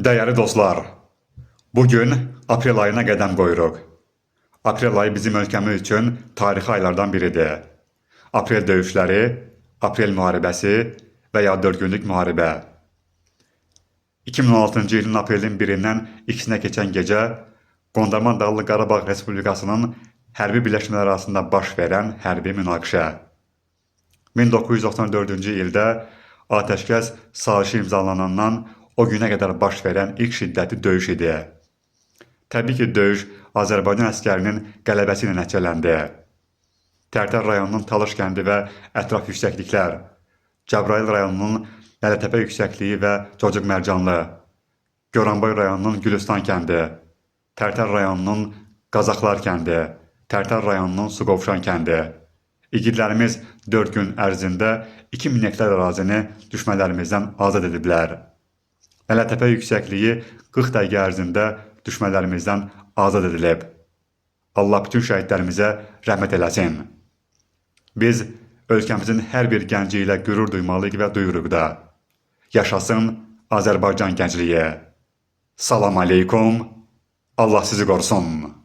Dəyərli dostlar, bu gün aprel ayına qədəm qoyuruq. Aprel ayı bizim ölkəmiz üçün tarixi aylardan biridir. Aprel döyüşləri, aprel müharibəsi və ya 4 günlük müharibə. 2016-cı ilin aprelin 1-dən 2-sinə keçən gecə Qondarma Dağlıq Qarabağ Respublikasının hərbi birləşmələri arasında baş verən hərbi münaqişə. 1994-cü ildə atəşkəs sazişi imzalanandan o günə qədər baş verən ilk şiddətli döyüş idi. Təbii ki, döyüş Azərbaycan əskərinin qələbəsi ilə nəticələndi. Tərtər rayonunun Talış kəndi və ətraf yüksəkliklər, Cəbrayıl rayonunun Lələtəpə yüksəkliyi və Cocuq Mərcanlı, Goranboy rayonunun Gülüstan kəndi, Tərtər rayonunun Qazaxlar kəndi, Tərtər rayonunun Suqovuşan kəndi. İgidlərimiz 4 gün ərzində 2000 hektar ərazini düşmənlərimizdən azad ediblər. Lələtəpə yüksəkliyi 40 dəqiqə ərzində düşmənlərimizdən azad edilib. Allah bütün şəhidlərimizə rəhmət eləsin. Biz ölkəmizin hər bir gənci ilə qürur duymalıyıq və duyuruq da. Yaşasın Azərbaycan gəncliyi. Salam aleykum. Allah sizi qorusun.